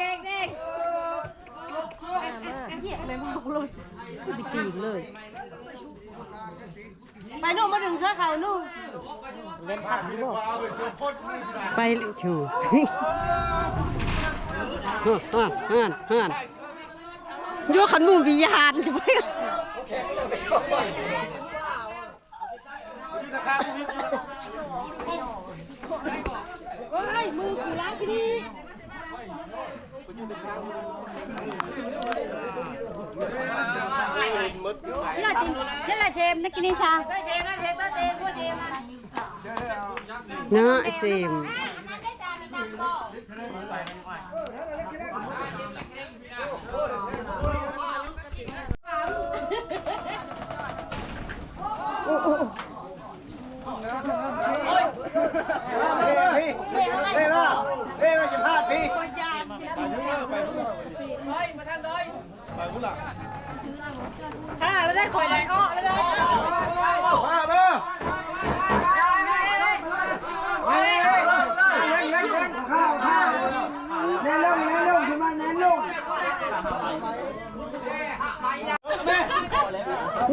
ດງໆ ຢຽບແມ່ນບໍ່ລົງ ຄືໄປຕີນເລີຍ. ໄປໜູ່ ມາດຶງເສື້ອເຂົາໜູ່ ເຫຼັ້ນພັກຢູ່ບໍ່? ໄປເລີຍຊູ ຮານ ຮານ ຮານ ຢູ່ ຄັນໝູ່ວິຫານ ໂອ້ຍ ມືກູລາງທີ່ນີ້ ເສຍລະເຊມ ນັກກິນນີ້ຊາ ເນາະ ເຊມ. ຂ້າແລ້ວໄດ້ ຂ້ອຍໄດ້ເອາະແລ້ວເດີ ມາ ມາ ແໜ້ນລົງ ແໜ້ນລົງ ຂຶ້ນມາ ແໜ້ນລົງ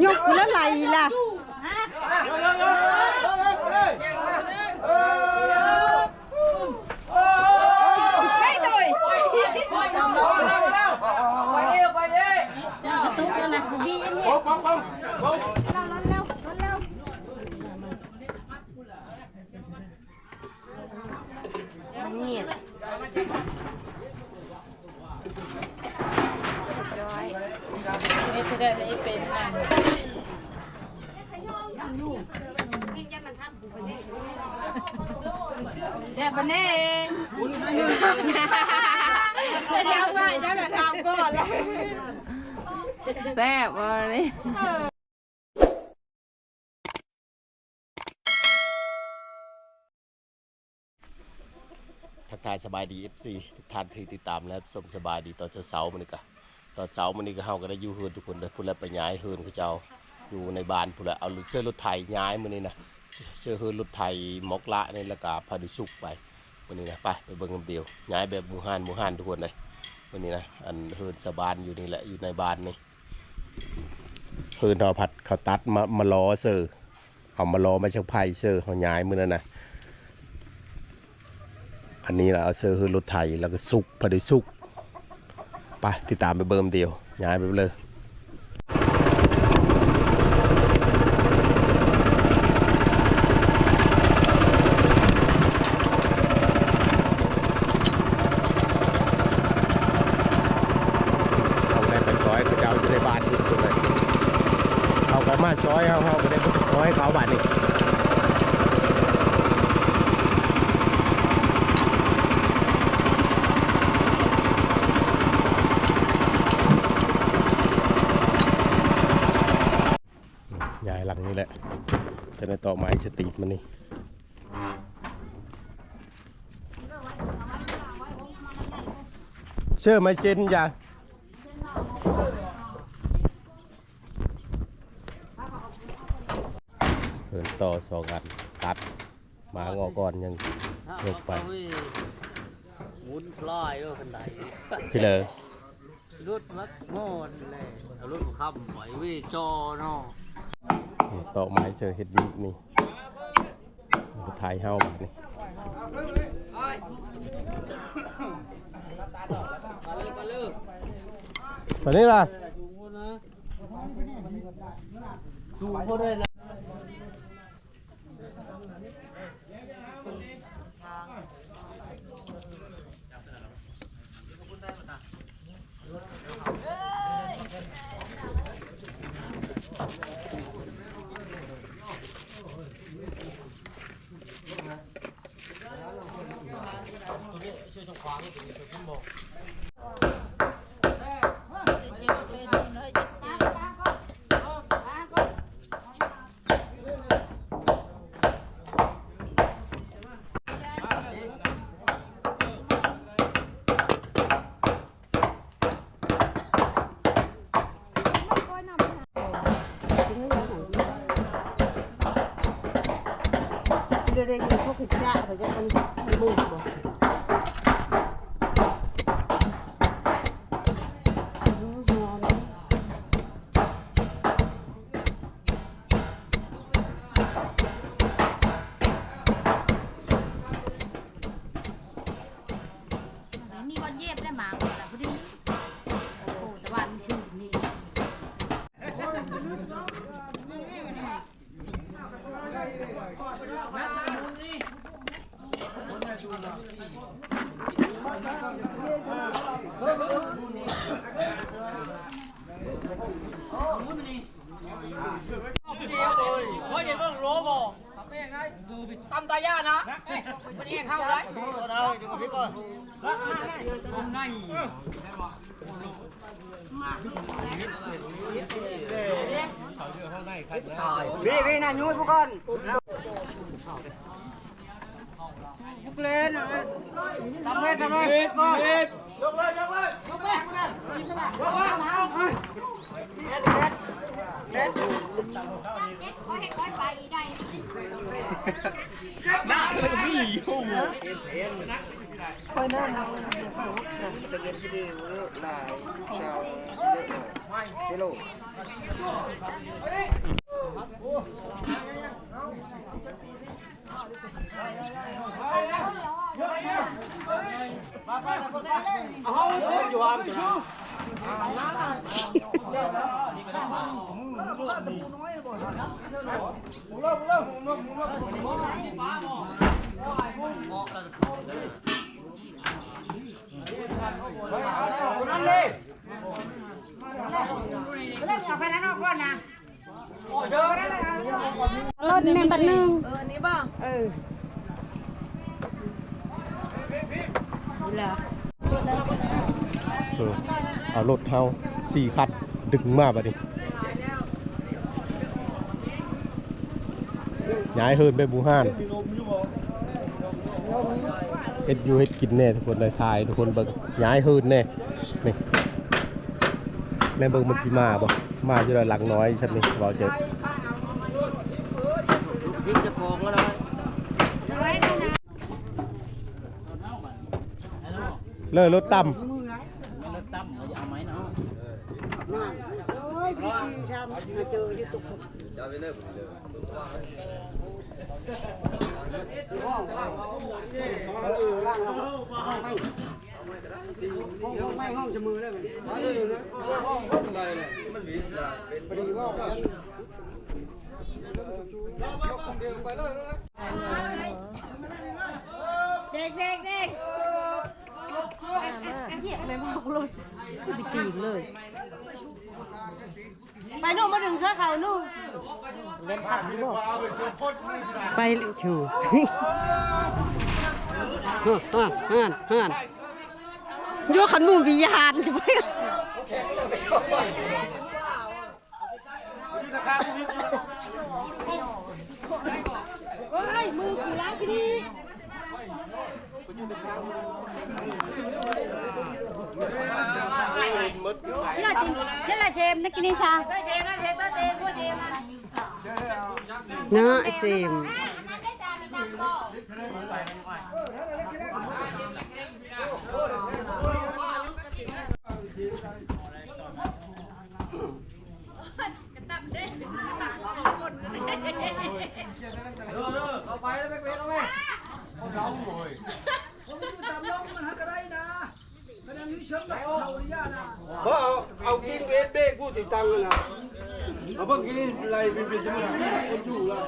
ຍົກແລ້ວໄຫຼລະ. ແຊບປານນີ້ ເຈົ້າວ່າເຈົ້າລະຖາມກ່ອນລະ ແຊບບໍ່ນີ້? ທັກທາຍສະບາຍດີ ເອັຟຊີ ທຸກທ່ານທີ່ຕິດຕາມ ແລະ ຊົມ. ສະບາຍດີຕອນເຊົ້າໆ ມື້ນີ້ກະ ຕອນເຊົ້າມື້ນີ້ກະ ເຮົາກະໄດ້ຢູ່ເຮືອນທຸກຄົນເດີ ພຸ້ນແຫຼະ ໄປຍ້າຍເຮືອນເຂົາເຈົ້າ ຢູ່ໃນບ້ານພຸ້ນແຫຼະ ເອົາເຊື້ອລົດໄຖຍ້າຍມື້ນີ້ນະ ເຊື້ອເຮືອນລົດໄຖ ມອກລະນີ້ ແລ້ວກະພະດຸສຸກໄປມື້ນີ້ນະ. ໄປ ໄປເບິ່ງນຳດຽວ ຍ້າຍແບບໝູ່ຮ້ານໝູ່ຮ້ານທຸກຄົນເດີ ມື້ນີ້ນະ. ອັນເຮືອນຊາວບ້ານຢູ່ນີ້ແຫຼະ ຢູ່ໃນບ້ານນີ້ ເຮືອນເຮົາພັດເຂົາຕັດມາ ມາລໍເຊີ້ ເອົາມາລໍມາຈາກໄຜ່ເຊີ້ ເຮົາຍ້າຍມື້ນັ້ນນະ. ອັນນີ້ລະເອົາເຊີ້ເຮືອນລົດໄຖ ແລ້ວກະສຸກ ພະໄດ້ສຸກ. ໄປ ຕິດຕາມໄປເບິ່ງດຽວ ຍ້າຍໄປເລີຍ. ເຮົາກະໄດ້ໄປຊ່ອຍເຂົາເຈົ້າຢູ່ໃນບ້ານ ເຮົາກະມາຊ່ອຍເຮົາ ເຮົາກະໄດ້ໄປຊ່ອຍເຂົາບາດນີ້. ຍ້າຍຫຼັງນີ້ແຫຼະ ຈະໄດ້ຕໍ່ໄມ້ສະຕີບມານີ້. ເຊີມາເຊັນຢາ ເພິ່ນຕໍ່ສອງອັນ ຕັດມາງໍ້ກ່ອນ ຍັງຍົກໄປ ໝູນພລາຍເອີ ຄັນໃດ ພີ່ເລີ ຫຼຸດມັກໝົດແລ້ວ ເອົາລົດມາຄ້ຳໄວ້ເວີຈໍເນາະ. ຕໍ່ໄມ້ເຊີເຮັດວຽກນີ້ ຖ່າຍເຮົາບາດນີ້ ໄປນີ້ລະ ສູງໂພດເລີຍນະ. ເດ ເດ ເດ ພວກເຮັດຈະເຂົາຈະເປັນໝູ່ບໍ່? ຕຳຕາຢ້ານະ ບໍ່ໄດ້ເຂົ້າໄດ້ ເອົາ ເອົາ ເອົາ ເອົາ ເອົາ ນີ້ ນີ້ນະ ຍູ້ຜູ້ກ່ອນ ລຸກເລີຍນະ ຕຳເລີຍ ຕຳເລີຍ ເຮັດ ເຮັດ ລົດແມ່ນບັດໜຶ່ງ ເອີ ນີ້ບໍ່ ເອີ ເອີ ເອົາລົດເຮົາສີ່ຄັນດຶງມາບັດນີ້ ຍ້າຍເຮືອນໄປບູຮານ ເຮັດຢູ່ເຮັດກິນແດ່ ທຸກຄົນເລີຍ ຖ່າຍໃຫ້ທຸກຄົນເບິ່ງ ຍ້າຍເຮືອນແດ່ ນີ້ ແລ້ວເບິ່ງມັນຊິມາບໍ່ ມາຢູ່ໃນຫຼັງນ້ອຍຊັ້ນນີ້ ເວົ້າເຈີ ລູກທີມເຈົ້າຂອງລະໄດ້ ເລີຍລົດຕຳ ລົດຕຳ ເອົາໄມ້ເນາະ ໂອ້ຍ ພີ່ໆ ຊ້ຳ ມາເຈີຢູ່ຕຸກ ເດັກໆໆ ຢຽບແມ່ນບໍ່ລົດ ຄືໄປຕີນເລີຍ. ໄປໜູ່ ມາດຶງເສື້ອເຂົາໜູ່ ເຫຼັ້ນພັກຢູ່ບໍ່ ໄປເລີຍຊູ ຮານ ຮານ ຮານ ຢູ່ຄັນໝູ່ວິຍານ ໂອ້ຍ ມືກູລ້າງທີ່ນີ້. ເຊມ ນັກກິນນີ້ຊາ ເນາະ ເຊມ. ບໍ່ເອົາ ເອົາກິນເວດເບກຜູ້ຕິດຕັ້ງຫັ້ນນະ ເອົາເບິ່ງກິນໄລ່ເປັນ ເປັນຈະມີຄົນຢູ່ລະ.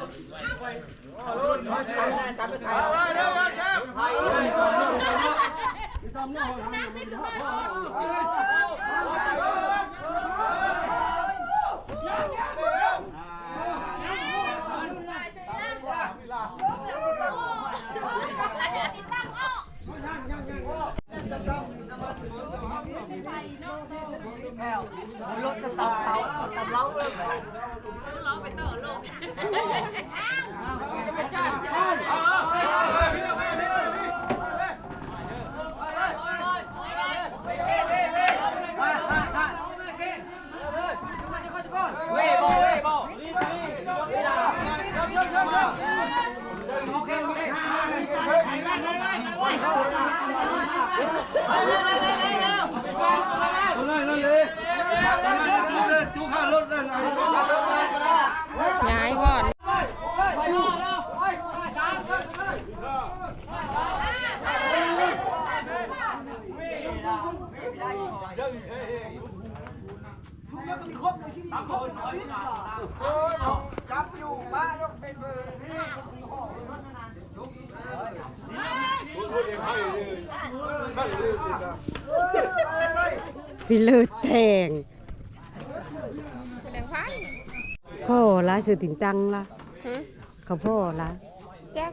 ຍ້າຍບ່ອນ. ຈັບຢູ່ ປ້າ ລົງໄປເບິ່ງ. ເ ພີ່ເລີດແຕ່ງ ແຕ່ງໃຜ? ພໍ່ລະ ຊື່ຕິນຕັງລະ. ຫຶ? ເຂົາພໍ່ລະ ຈັກ.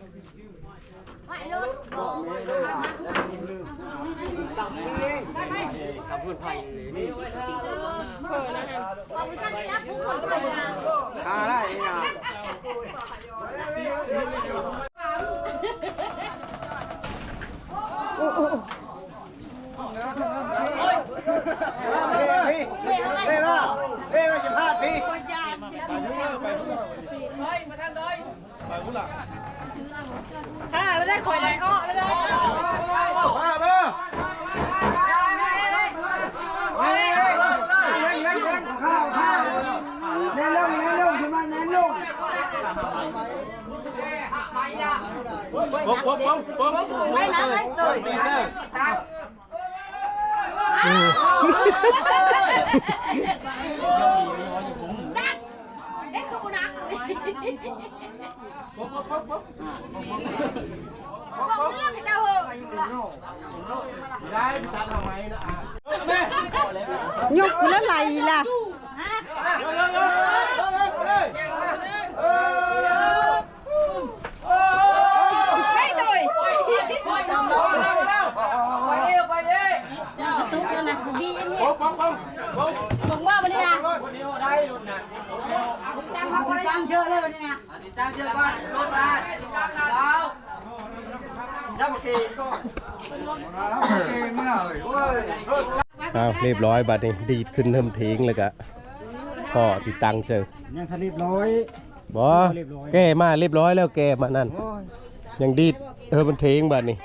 ໂອ້ ໂອ້ ໂອ້ ເລວ່າ ເລວ່າ ເລວ່າ ຢ່າພາດພີ້. ຂ້າລະໄດ້ ຂ້ອຍໄດ້ ເອາະລະໄດ້ ມາເດີ. ແໜ້ນລົງ ແໜ້ນລົງ ຂຶ້ນມາ ແໜ້ນລົງ. ປົກ ປົກ ປົກ ປົກ ໄວ້ນະ ໄວ້ ເອີ. ຍົກແລ້ວໄຫຼລະ. ອ້າວ ຮຽບຮ້ອຍບາດນີ້ ດີດຂຶ້ນເທິງເຖງ ແລ້ວກະພໍຕິດຕັ້ງເຊີ. ຍັງທັນຮຽບຮ້ອຍ. ບໍ່ ບໍ່ຮຽບຮ້ອຍ ແກ້ມາຮຽບຮ້ອຍແລ້ວ ແກ້ມານັ້ນ. ໂອ້ຍ ຍັງດີດເຮີມັນເຖງບາດນີ້.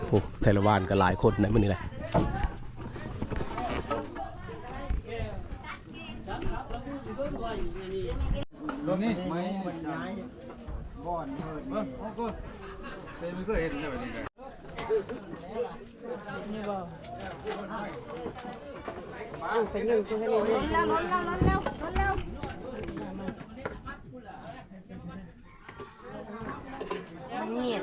ໂອ້ ແຕ່ລະວານກໍຫຼາຍຄົນໃນມື້ນີ້ແຫຼະ. ລົດນີ້ໄໝ ມັນຍ້າຍບ່ອນເພິ່ນ. ເອີ ເປັນ ເຄີຍເຫັນແບບນີ້. ນີ້ບໍ່? ເອົາໄປໜຶ່ງ ເອົາໄປໜຶ່ງ ລົນແລ້ວ ລົນແລ້ວ ລົນແລ້ວ ລົນແລ້ວ ມັນງຽດ.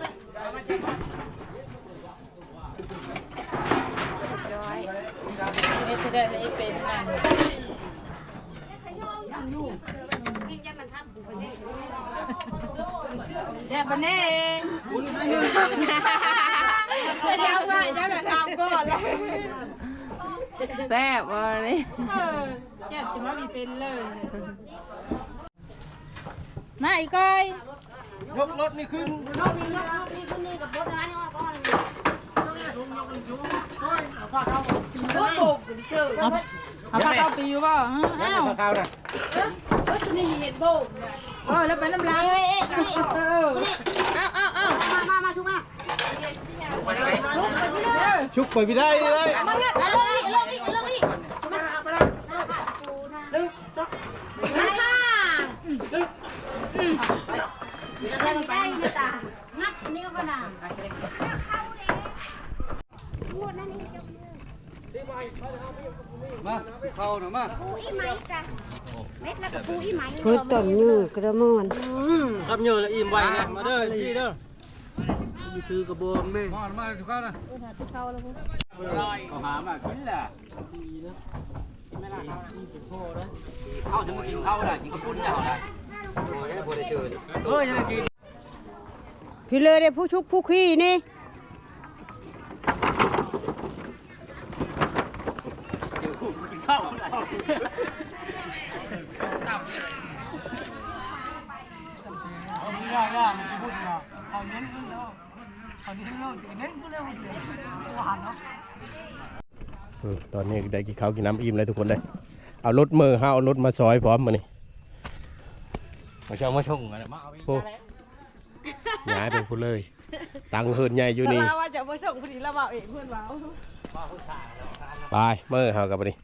ເຮັດຊິໄດ້ເປັນນັ້ນ. ແຊບປານນີ້ ເຈົ້າວ່າເຈົ້ານະຖາມກ່ອນລະ ແຊບບໍ່ນີ້? ເອີ ແຊບຈະມາມີເປັນເລີຍ. ມາອີກກ້ອຍ ຍົກລົດນີ້ຂຶ້ນ ຍົກນີ້ ຍົກ ຍົກນີ້ຂຶ້ນນີ້ກັບບົດອັນນີ້ອອກກ່ອນ. ເອົາ ເອົາຜ້າຂາວປີຢູ່ບໍ່? ອ້າວ ຜ້າຂາວນະ ເອີ ເອີ ຕົວນີ້ເຫັນບໍ່? ເອີ ແລ້ວໄປນຳຫຼັງ ເອີ ເອີ ເອົາ ເອົາ ເອົາ ມາ ມາ ມາ ຊຸກມາ ຊຸກໄປບໍ່ໄດ້ເລີຍ ມາງັດ ເອົາລົງອີກ ເອົາລົງອີກ ເອົາລົງອີກ ມາ ມາ ມາ ມາ ໄດ້ນະຕາ ງັດອັນນີ້ກໍນາ ມາ ເຂົ້ານະມາ ປູອີ່ໄມ້ກະ ເມັດລະກະປູອີ່ໄມ້ ເພິ່ນຕົ້ນເຍີກະດະມອນ ອືມ ກັບເຍີລະອີ່ມໄວນະ ມາເດີ ຊີ້ເດີ ຖືກະບອງແມ່ ມາ ມາ ເຂົ້ານະ ເຂົາຫາມາກິນລະ. ເຮົາຈະມາກິນເຂົ້າໄດ້ ກິນເຂົ້າປຸ້ນເຈົ້າໄດ້ ເອີ ຍັງໄດ້ກິນ ພີ່ເລີເດ້ ຜູ້ຊຸກຜູ້ຂີ່ນີ້ ເຈົ້າຜູ້ກິນເຂົ້າໄດ້ ເອົາເນັ້ນຂຶ້ນແລ້ວ ເອົາເນັ້ນລົງ ເນັ້ນຂຶ້ນແລ້ວ ບໍ່ຫັນເນາະ. ອືມ ຕອນນີ້ໄດ້ກິນເຂົ້າກິນນ້ຳອີ່ມແລ້ວທຸກຄົນເດີ ເອົາລົດເມີ ເຮົາເອົາລົດມາຊອຍພ້ອມມື້ນີ້ ມາເຈົ້າມາສົ່ງ ມາເອົາອີກ ໂອ້ ແລ້ວ ຍ້າຍໄປພຸ້ນເລີຍ ຕັ້ງເຮືອນໃຫຍ່ຢູ່ນີ້ ລາວວ່າຈະມາສົ່ງ ພໍດີລາວເວົ້າເອງ ເພິ່ນເວົ້າ ໄປ ເມີ ເຮົາກັບບັດນີ້